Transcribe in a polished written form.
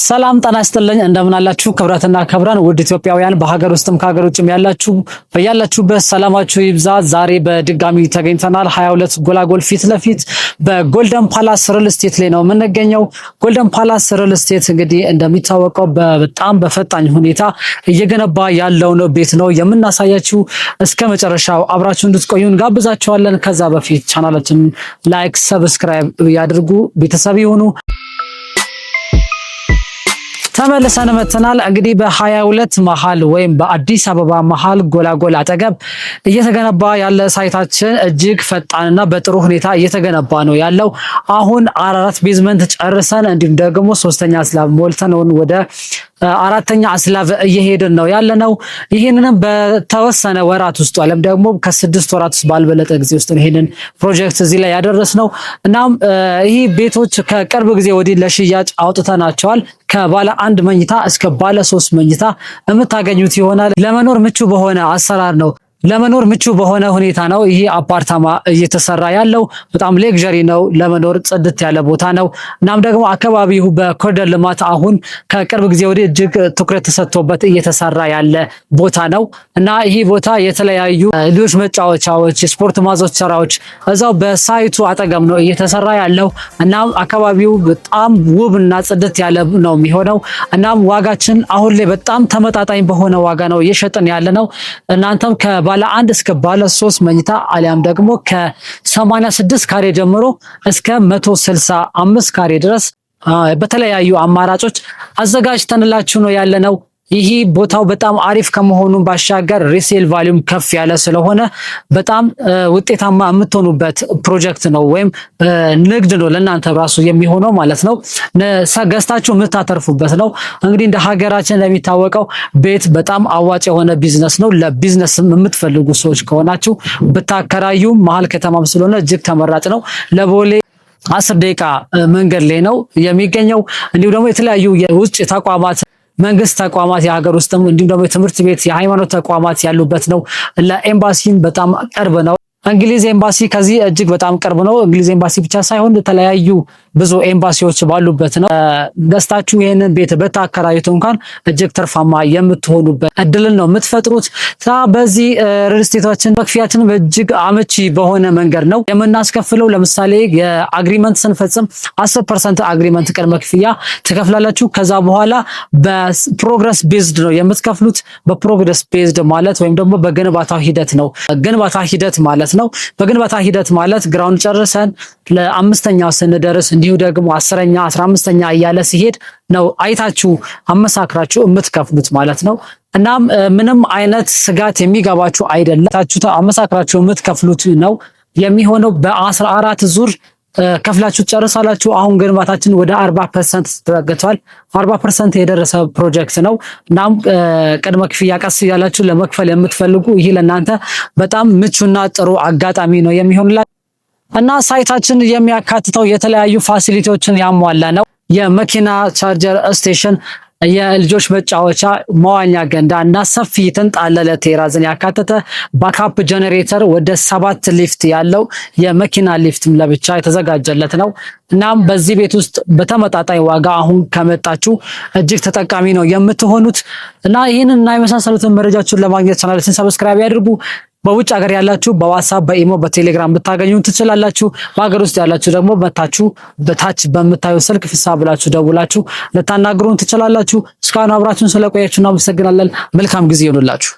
ሰላም ጤና ይስጥልኝ። እንደምን አላችሁ? ክቡራትና ክቡራን ውድ ኢትዮጵያውያን በሀገር ውስጥም ከሀገር ውጭም ያላችሁ በያላችሁበት ሰላማችሁ ይብዛ። ዛሬ በድጋሚ ተገኝተናል። 22 ጎላጎል ፊት ለፊት በጎልደን ፓላስ ሪል ስቴት ላይ ነው የምንገኘው። ጎልደን ፓላስ ሪል ስቴት እንግዲህ እንደሚታወቀው በጣም በፈጣን ሁኔታ እየገነባ ያለውን ቤት ነው የምናሳያችሁ። እስከ መጨረሻው አብራችሁ እንድትቆዩ እንጋብዛችኋለን። ከዛ በፊት ቻናላችንን like፣ subscribe ያድርጉ፣ ቤተሰብ ይሁኑ። ተመልሰን መጥተናል። እንግዲህ በ22 መሀል ወይም በአዲስ አበባ መሀል ጎላጎል አጠገብ እየተገነባ ያለ site ኣችን እጅግ ፈጣንና በጥሩ ሁኔታ እየተገነባ ነው ያለው። አሁን አራት basement ጨርሰን እንዲሁም ደግሞ ሶስተኛ slab ሞልተን ወደ አራተኛ slab እየሄድን ነው ያለነው። ይህንንም በተወሰነ ወራት ውስጥ ወይም ደግሞ ከ6 ወራት ውስጥ ባልበለጠ ጊዜ ውስጥ ነው ይህንን ፕሮጀክት እዚህ ላይ ያደረስነው። እናም ይህ ቤቶች ከቅርብ ጊዜ ወዲህ ለሽያጭ አውጥተናቸዋል። ከባለ አንድ መኝታ እስከ ባለ ሶስት መኝታ የምታገኙት ይሆናል። ለመኖር ምቹ በሆነ አሰራር ነው፣ ለመኖር ምቹ በሆነ ሁኔታ ነው ይህ አፓርታማ እየተሰራ ያለው። በጣም luxury ነው። ለመኖር ጽድት ያለ ቦታ ነው። እናም ደግሞ አካባቢው በኮሪደር ልማት አሁን ከቅርብ ጊዜ ወዲህ እጅግ ትኩረት ተሰጥቶበት እየተሰራ ያለ ቦታ ነው እና ይህ ቦታ የተለያዩ ልጆች መጫወቻዎች፣ የስፖርት ማዘውተሪያዎች እዛው በ site ኡ አጠገብ ነው እየተሰራ ያለው። እናም አካባቢው በጣም ውብ እና ጽድት ያለ ነው የሚሆነው። እናም ዋጋችን አሁን ላይ በጣም ተመጣጣኝ በሆነ ዋጋ ነው እየሸጥን ያለ ነው። እናንተም ከባለ አንድ እስከ ባለ ሶስት መኝታ አሊያም ደግሞ ከ86 ካሬ ጀምሮ እስከ 165 ካሬ ድረስ በተለያዩ አማራጮች አዘጋጅተንላችሁ ነው ያለነው። ይህ ቦታው በጣም አሪፍ ከመሆኑ ባሻገር resale value ም ከፍ ያለ ስለሆነ በጣም ውጤታማ የምትሆኑበት ፕሮጀክት ነው ወይም ንግድ ነው ለእናንተ ራሱ የሚሆነው ማለት ነው። ገዝታችሁ የምታተርፉበት ነው። እንግዲህ እንደ ሀገራችን እንደሚታወቀው ቤት በጣም አዋጭ የሆነ ቢዝነስ ነው። ለቢዝነስ የምትፈልጉ ሰዎች ከሆናችሁ ብታከራዩ መሀል ከተማም ስለሆነ እጅግ ተመራጭ ነው። ለቦሌ 10 ደቂቃ መንገድ ላይ ነው የሚገኘው። እንዲሁም ደግሞ የተለያዩ የውጭ ተቋማት፣ መንግስት ተቋማት፣ የሀገር ውስጥም እንዲሁም ደግሞ የትምህርት ቤት፣ የሃይማኖት ተቋማት ያሉበት ነው። ለኤምባሲም በጣም ቅርብ ነው። እንግሊዝ ኤምባሲ ከዚህ እጅግ በጣም ቅርብ ነው። እንግሊዝ ኤምባሲ ብቻ ሳይሆን የተለያዩ ብዙ ኤምባሲዎች ባሉበት ነው። ገዝታችሁ ይህንን ቤት ብታከራዩት እንኳን እጅግ ትርፋማ የምትሆኑበት እድልን ነው የምትፈጥሩት። በዚህ ሪል ስቴታችን መክፈያችን እጅግ አመቺ በሆነ መንገድ ነው የምናስከፍለው። ለምሳሌ የ agreement ስንፈጽም 10% agreement ቅድመ ክፍያ ትከፍላላችሁ። ከዛ በኋላ በ progress based ነው የምትከፍሉት። በ progress based ማለት ወይም ደግሞ በግንባታ ሂደት ነው፣ ግንባታ ሂደት ማለት ነው። በግንባታ ሂደት ማለት ground ጨርሰን ለአምስተኛው ስንደርስ እንዲሁ ደግሞ 10ኛ፣ 15ኛ እያለ ሲሄድ ነው አይታችሁ አመሳክራችሁ የምትከፍሉት ማለት ነው። እናም ምንም አይነት ስጋት የሚገባችሁ አይደለም። አመሳክራችሁ የምትከፍሉት ነው የሚሆነው። በ14 ዙር ከፍላችሁ ትጨርሳላችሁ። አሁን ግንባታችን ወደ 40% ተጠግቷል። 40% የደረሰ ፕሮጀክት ነው። እናም ቅድመ ክፍያ ቀስ እያላችሁ ለመክፈል የምትፈልጉ ይህ ለእናንተ በጣም ምቹና ጥሩ አጋጣሚ ነው የሚሆንላችሁ እና site ኣችን የሚያካትተው የተለያዩ facility ዎችን ያሟላ ነው። የመኪና charger station፣ የልጆች መጫወቻ፣ መዋኛ ገንዳ እና ሰፊ የተንጣለለ terrace ን ያካተተ፣ backup generator፣ ወደ ሰባት ሊፍት ያለው፣ የመኪና ሊፍትም ለብቻ የተዘጋጀለት ነው። እናም በዚህ ቤት ውስጥ በተመጣጣኝ ዋጋ አሁን ከመጣችሁ እጅግ ተጠቃሚ ነው የምትሆኑት እና ይህንን እና የመሳሰሉትን መረጃችሁን ለማግኘት ቻናላችን subscribe ያድርጉ። በውጭ ሀገር ያላችሁ በዋትሳፕ፣ በኢሞ፣ በቴሌግራም ብታገኙን ትችላላችሁ። በሀገር ውስጥ ያላችሁ ደግሞ መታችሁ በታች በምታዩ ስልክ ፍሳ ብላችሁ ደውላችሁ ልታናግሩን ትችላላችሁ። እስካሁን አብራችሁን ስለቆያችሁ እናመሰግናለን። መልካም ጊዜ ይሁንላችሁ።